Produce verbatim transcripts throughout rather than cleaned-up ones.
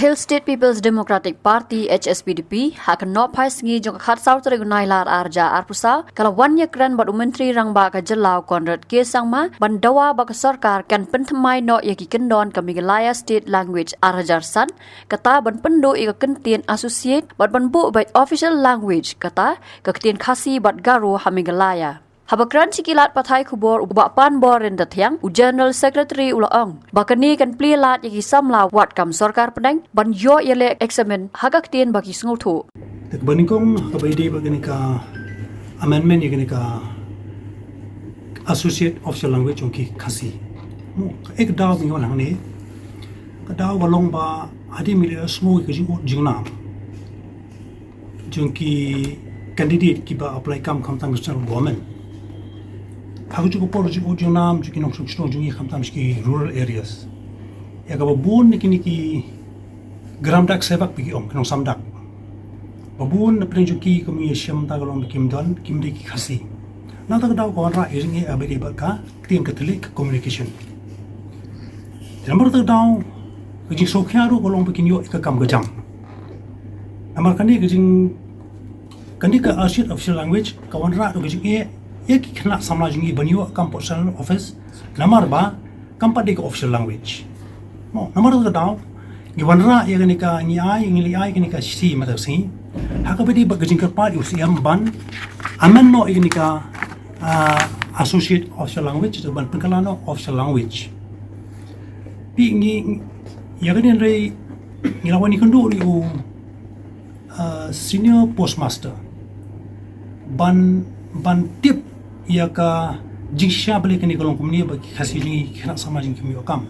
Hill State People's Democratic Party, H S P D P, ha ka nohphai sngi jong ka khatsaw tarik u Nailar arhajar arphew saw, ka la wan ïakren bad u Myntri Rangbah ka jylla u Conrad K Sangma ban dawa ba ka sorkar kan pynthymmai noh ïa ki kyndon ka Meghalaya State Language arhajar san, kata ban pynduh ïa ka kyntien associate bad ban buh beit official language, kata ka ktien Khasi bad Garo ha Meghalaya. Haba kren sha ki lad pathai khubor, u Bah Panbor Ryntathiang, u General Secretary, u la ong ba kane kan plie lad ïa ki samla wat kam sorkar pdeng ban ïoh ïaleh eksamin ha ka ktien ba ki sngewthuh. Te kaba nyngkong, kaba ïadei bad kane ka amendment ïa kane ka associate official language jong ki Khasi. Mo, ka ek daw ba ngi wan hangne, ka daw ka long ba hadien ba la sngew ïa ka jingud jingnam jong ki candidate kiba apply kam khamtam ka central government. Ha kajuh ka por ka jingud jingnam jong ki nongshong shnong jong ngi khamtam sha ki rural areas. Ïa kaba bun na kine ki gram dak sevak ba ki ong, ki nongsam dak. Ba bun na pdeng jong ki, kum ngi shem, ta ka long ba kim don, kim dei ki Khasi. Na kata ka daw ka wanrah ïa ka jingeh ïa ba dei bad ka ktien Catholic communication. Te namar kata ka daw ka jingsngewkhia ruh ka long ba kin ïoh ïa ka kam ka jam. Namar kane ka jing, kane ka associate official language ka wanrah ruh ka jingeh ïa ki khynnah samla jong ngi ban ïoh kam pdeng central office. Namar ba kam pat dei ka official language. Mo, namar kata ka daw ngi wanrah ïa kane ka, ngi ai, ngi la ai kane ka shithi mynta ka sngi ha kaba dei bad ka jingkyrpad ïa u C M ban amend noh ïa kane ka, ah, associate official language, ban pynkylla noh official language. Te ngi, ïa kane hynrei ngi la wan ïakynduh ruh ïa u, ah, senior postmaster ban, ban tip ïa ka jingshisha balei kane ka long kumne ba ki Khasi jong ngi, ki khynnah samla jong ngi kim ïoh kam.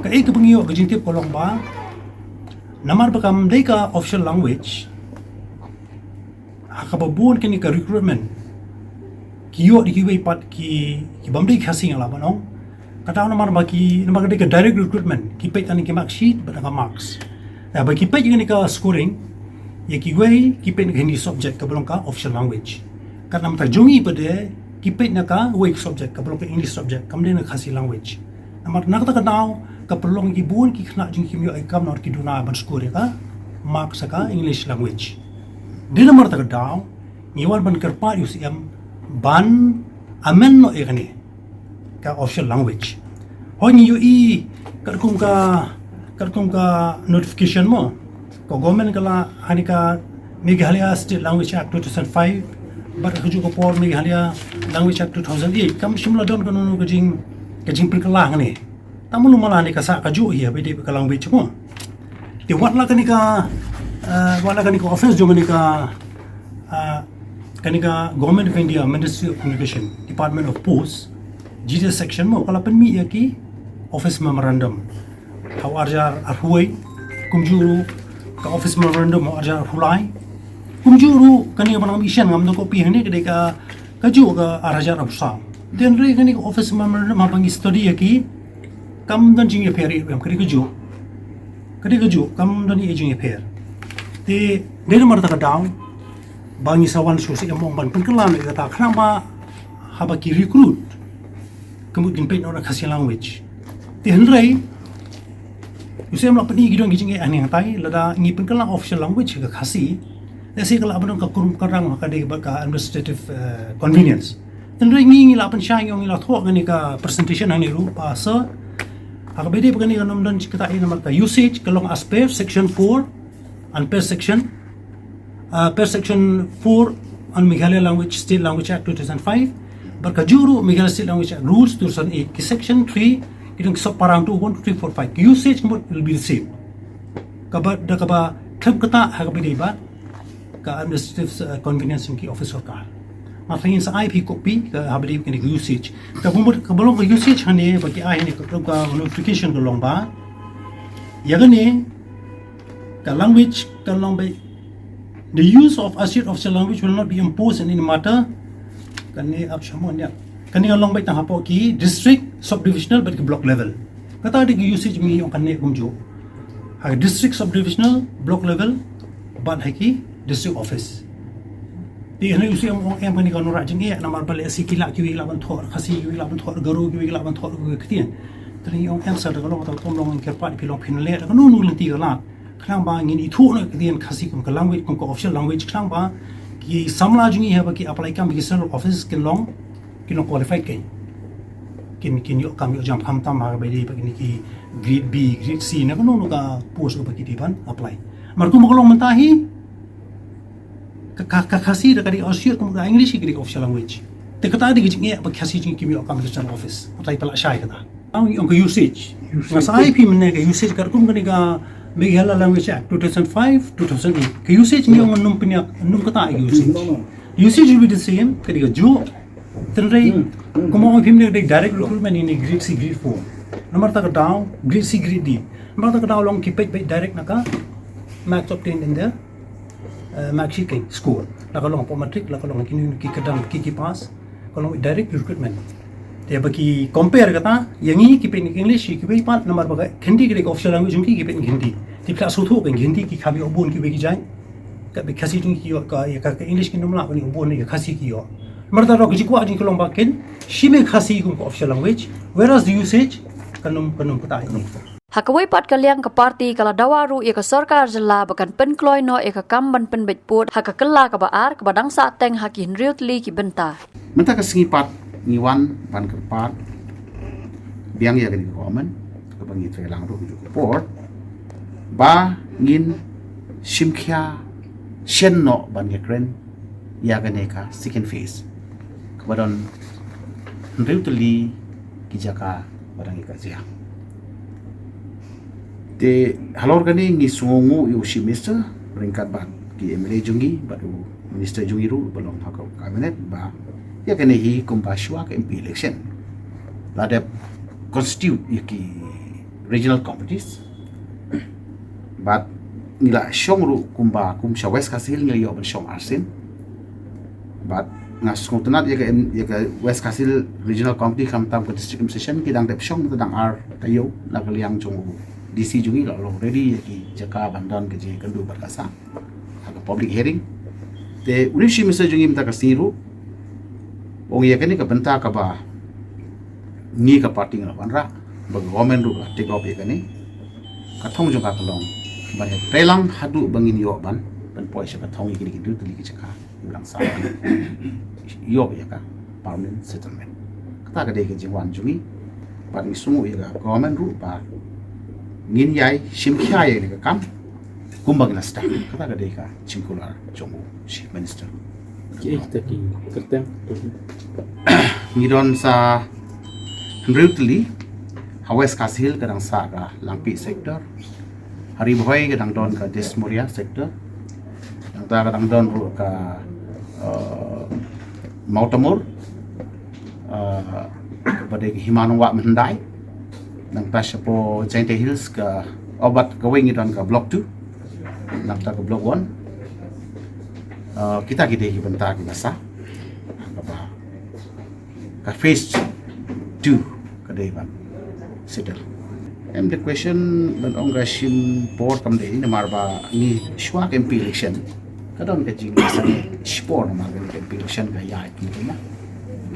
Kaei kaba ngi ïoh ka jingtip ka long ba namar ba kam dei ka official language, ha kaba bun kane ka recruitment ki ïoh da kiwei pat ki, ki bym dei Khasi, nga lah ban ong. Kata namar ba ki, namar ka dei ka direct recruitment, ki peit na ki mark sheet bad na ka marks. Ïa ba ki peit ïa kane ka scoring, ïa kiwei ki peit na ka Hindi subject kaba long ka official language. Katba namar ta jong ngi pat de ki peit na kawei ka subject kaba long ka English subject, kam dei na Khasi language. Namar na kata ka daw ka pynlong ïa ki bun ki khynnah jong ngi kim ïoh ïa ka kam namar ki duna ban score ïa ka marks ha ka English language. Dei namar kata ka daw ngi wan ban kyrpad ïa u C M ban amend noh ïa kane ka official language. Hooid ngi ïohi katkum ka, katkum ka notification mo, ka government ka la ha kane ka Meghalaya State Language Act two thousand five bad ha kajuh ka por Meghalaya Language Act two thousand eight, kam shym la don kano kano ka jing, ka jingpynkylla hangne. Tang mano mala ne ka sah kajuh hi ha ba ïadei bad ka language mo. Te wat la kane ka, eh, wat la kane ka office jong kane ka, eh, kane ka Government of India, Ministry of Communication, Department of Posts, G D S section mo, ka la pynmih ïa ki office memorandum ha u arhajar arphew wei, kumjuh ruh ka office memorandum ha u arhajar arphew lai, kumjuh ruh kane ka ba nang mission ngam da copy hangne ka dei ka, kajuh ka arhajar arphew saw. Te hynrei kane ka office memorandum haba ngi study ïa ki, kam don jingïapher ïa, em, ka dei kajuh. Ka dei kajuh, kam don jingïapher. Te dei namar kata ka daw ba ngi sa wan sha u C M ban pynkylla noh ïa kata, khnang ba haba ki recruit ka mut kin peit noh da ka Khasi language. Te hynrei u C M la pyni ki don ki jingeh hangne hangtai, lada ngi pynkylla official language ka Khasi, lehse ka lah ban don ka kum ka rang ha ka dei bad ka administrative, eh, convenience. Te hynrei ngi, ngi la pynshai, ngi la thoh kane ka presentation hangne ruh ba sir, ha kaba ïadei bad kane kan ym don shi katta, namar ka usage ka long as per section four and per section, uh, per section four on Meghalaya Language, State Language Act two thousand five, bad kajuh ruh Meghalaya State Language Act Rules two thousand eight, ki section three, ki don ki sub para hangto, one, two, three, four, five. Ki usage ka mut will be the same. Kaba, da kaba khlem katta ha kaba ïadei bad ka administrative, uh, convenience jong ki office sorkar. Nga tharai ngin sa ai phi copy ka ha ba ïadei bad kane ka usage. Kaba mut, kaba long ka usage hangne ba ki ai hangne ka, ka notification ka long ba ïa kane ka language ka long ba, the use of associate official language will not be imposed in any matter. Kane ap shamon ïa. Kane ka long ba tang hapoh ki district, subdivisional bad ki block level. Kata dei ki usage, ngi ong kane kumjuh ha district, subdivisional, block level bad ha ki district office. Te hynrei u C M ong em kane ka wanrah jingeh namar ba lehse ki lah, kiwei ki lah ban thoh Khasi, kiwei ki lah ban thoh Garo, kiwei ki lah ban thoh ka ktien. Te ngi ong em sir, da ka long kata ka tom long, ngi kyrpad ïa phi, long phin leh da kano kano ka lynti ka lad. Khnang ba ngin ithuh noh ïa ka ktien Khasi kum ka language, kum ka official language, khnang ba ki samla jong ngi haba ki apply kam ki central office kin long, kin long qualified, kin, kin, kin ïoh kam ïoh jam, khamtam ha kaba ïadei bad kine ki grade B, grade C, na kano kano ka post kaba ki dei ban apply. Namar kum ba ka long mynta hi, ka, ka, ka Khasi ruh ka dei official, kum ka English ka dei official language. Te kata dei ka jingeh ba Khasi jong ngi kim ïoh kam ha ka central office. Kata i palat shai kata. Ong, ong ka usage. Nga sa ai phi mynne ka usage, katkum kane ka Meghalaya Language Act two thousand five, two thousand eight. Ka usage ngi ong nym pynïap, nym kata ka usage. Usage will be the same, ka dei kajuh. Hynrei, kumba ong phi mynne ka dei direct recruitment, ine grade C, grade four. Namar kata ka daw, grade C, grade D. Namar kata ka daw long ki peit beit direct na ka marks obtained in the, eh, mark sheet, ka score. La ka long hapoh matric, la ka long ha kine ki kyrdan ki, ki pass, ka long direct recruitment. Te haba ki compare kata, ïa ngi ki peit na ka English, ki peit pat, namar ba ka Hindi ka dei ka official language jong ki, ki peit na ka Hindi. Te phi lah sngewthuh, ka Hindi ki kham ïoh bun kiwei ki jait. Ka, ka Khasi jong ngi ki ïoh, ka, ïa ka, ka English kim nym lah, ka Hindi bun, ïa ka Khasi ki ïoh. Namar kata ruh ka jingkwah jong ngi ka long ba kin shim ïa ka Khasi kum ka official language, whereas the usage, kan nym, kan nym kata ïa ngi. Ha kawei pat ka liang ka party ka la dawa ruh ïa ka sorkar jylla ba kan pynkloi noh ïa ka kam ban pynbeit pud ha ka kylla kaba ar kaba dang sah teng ha ki hynriew tylli ki bynta. Mynta ka sngi pat ngi wan ban kyrpad biang ïa kane ka government kaba ngi trei lang ruh ha kajuh ka por ba ngin shim khia shen noh ban ïakren ïa kane ka second phase kaba don hynriew tylli ki jaka ba dang ïa ka jia. Te halor kane ngi sngewnguh ïa u Chief Minister ryngkat bad ki M L A jong ngi bad u Minister jong ngi ruh ba long ha ka cabinet ba ïa kane hi kumba shuwa ka M P election la dep constitute ïa ki regional committees. Bad ngi la shong ruh kumba kum sha West Khasi Hills ngi la ïoh ban shong arsien. Bad nga sngewtynnat ïa ka, ïa ka West Khasi Hills Regional Committee khamtam ka District M Session ki dang dep shong mynta dang ar taïew na ka liang jong u D C jong ngi la long ready ïa ki jaka ban don ka jingïakynduh bad ka sah ha ka public hearing. Te u Chief Minister jong ngi mynta ka sngi ruh u ong ïa kane ka bynta kaba ngi ka party ngi la wanrah ba ka government ruh la take up ïa kane. Ka thong jong ka ka long ban ïatrei lang haduh ba ngin ïoh ban pynpoi sha ka thong ïa kine ki hynriew tylli ki jaka. Ïa u lang sa ïoh ïa ka permanent settlement. Kata ka dei ka jingwan jong ngi bad ngi sngewnguh ïa ka government ruh ba ngin ïai shim khia ïa kane ka kam kumba ngi la sdang. Kata ka dei ka jingkular jong u Chief Minister. Ki eh kita ki kyrteng. Ngi don sa hynriew tylli. Ha West Khasi Hills ka dang sah ka Langpih sector. Ha Ri Bhoi ka dang don ka Dish Muria sector. Nangta ka dang don ruh ka, eh, Mawtamur, eh, kaba dei ka Hima Nongwah Myndai. Nangta shapoh Jaintia Hills ka, oh, bad kawei ngi don ka Block two. Nangta ka Block one. Eh, kita ki dei ki bynta kiba sah. Kaba ka phase two ka dei ban settle. Em, the question ban ong ka shim por kam dei namar ba ngi shuwa ka M P election ka don ka jingshim por namar ka M P election ka ïaid kumne na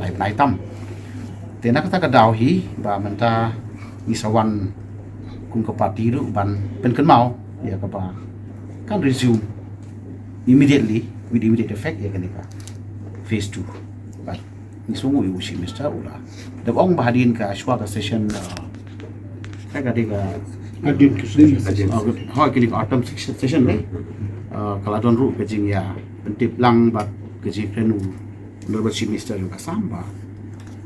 lai bnai tam. Te na kata ka daw hi ba mynta ngi sa wan kum ka party ruh ban pynkynmaw ïa kaba kan resume immediately, with immediate effect ïa kane ka phase two. Bad ngi sngewnguh ïa u Chief Minister u la dep ong ba hadien ka shuwa ka session, uh, ka, ka dei ka, hadien ka session, uh, hooid, kine ka autumn session, session ne, uh, ka la don ruh ka jingïapyntip lang bad ka jingkren u Honorable Chief Minister jong ka Assam ba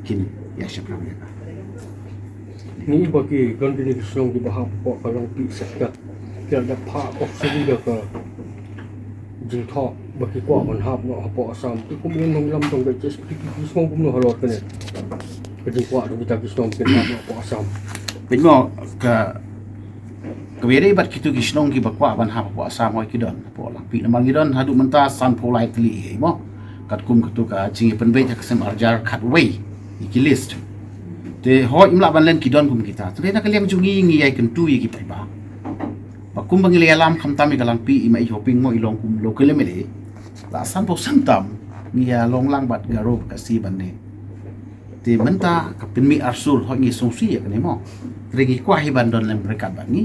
kin ïa shaphrang ïa ka. Ngi ba ki don kine ki shnong kiba hap hapoh ka Langpih sector ki la dep phah oxygen da ka jingthoh ba ki kwah ban hap noh hapoh Assam. Te kum ngi nongïalam jong ka H S P T ki shnong kumno halor kane ka jingkwah jong kita ki shnong kin hap noh hapoh Assam? Pynmih ka, kaba ïadei bad kito ki shnong kiba kwah ban hap hapoh Assam hooid ki don hapoh Langpih namar ngi don haduh mynta sanphew lai tylli hi mo. Katkum kato ka jingïapynbeit ha ka snem arhajar khatwei ïa ki list. Te hooid ym lah ban len ki don kum kita. Te na ka liang jong ngi ngi ïai kyntu ïa ki paidbah. Ba kumba ngi la ïalam khamtam ïa ka Langpih i Maieit Hoping mo i long kum local M L A. La sanphew snem tam ngi ïa long lang bad Garo bad Khasi ban ne. Te mynta ka pynmih arsur hooid ngi sngewsih ïa kane mo. Te ngi kwah hi ban don lem ryngkat bad ngi.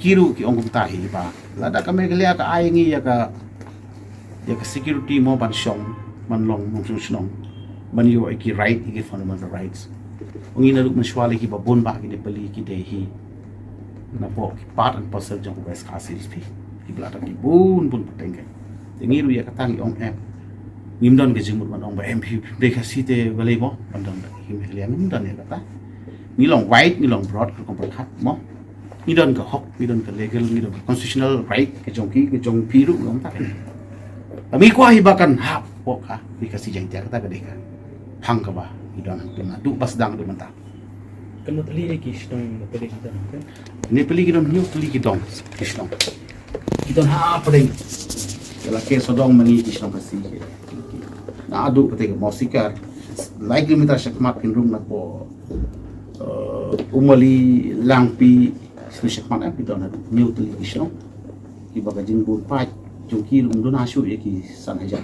ki ruh ki ong kumta hi ba lada ka Meghalaya ka ai ngi ïa ka, ïa ka security mo ban shong, ban long nongshong shnong, ban ïoh ïa ki right, ïa ki fundamental rights. Ong ngi naduh mynshuwa lei kiba bun bah ki Nepali ki dei hi napoh ki part and parcel jong ka West Khasi Hills phi. Kiba la da ki bun bun pateng ka. Te ngi ruh ïa kata ngi ong em. Ngim don ka jingmut ban ong ba em phi dei Khasi te balei mo ban don da ki Meghalaya, ngim don ïa kata. Ngi long wide, ngi long broad, ka rukom pyrkhat mo. Ngi don ka hok, ngi don ka legal, ngi don ka constitutional right ka jong ki, ka jong phi ruh, long ta. Kami kwah hi ba kan hap, pok ka, ngi Khasi Jaiñtia kata ka dei ka phang kaba ngi don hangtu naduh ba sdang haduh mynta. Katno tylli ki shnong Nepali ki don, kan? Nepali ki don hynñiew tylli ki dong, ki shnong. Ki don ha pdeng. Ki la ker sawdong ma ngi ki shnong Khasi. Naduh kata ka Mawsikar, lai kilometer shakhmat kin rung napoh, eh, Umali, Langpi, shnong shakhmat eh, ki don hynñiew tylli ki shnong. Kiba ka jingbun paid jong ki ruh ym don ha shuh ïa ki san hajar.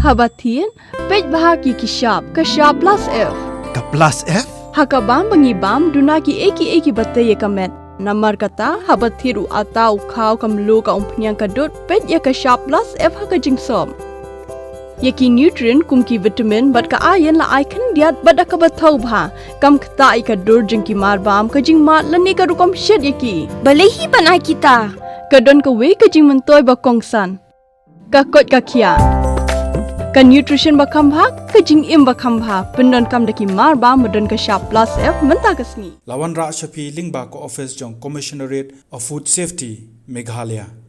Haba thied, peit bha ki ki shap, ka shap plus F. Ka plus F? Ha ka bam ba ngi bam, duna kiei kiei kiba tei ïa ka met. Namar kata, haba thied u atta, u khaw, ka mluh, ka umphniang, ka dud, peit ïa ka shap plus F ha ka jingsop. Ïa ki nutrient kum ki vitamin bad ka iron la ai khyndiat bad da kaba thaw bha. Kam ktah ïa ka dur jong ki mar bam, ka jingmad lane ka rukom shet ïa ki. Balei hi ban ai kita? Ka don kawei ka jingmyntoi ba kongsan. Ka koit ka khiah. Ka nutrition ba kham bha, ka jingim ba kham bha. Pyndonkam da ki mar bam ba don ka shap plus F mynta ka sngi. La wanrah sha phi lyngba ka office jong Commissionerate of Food Safety, Meghalaya.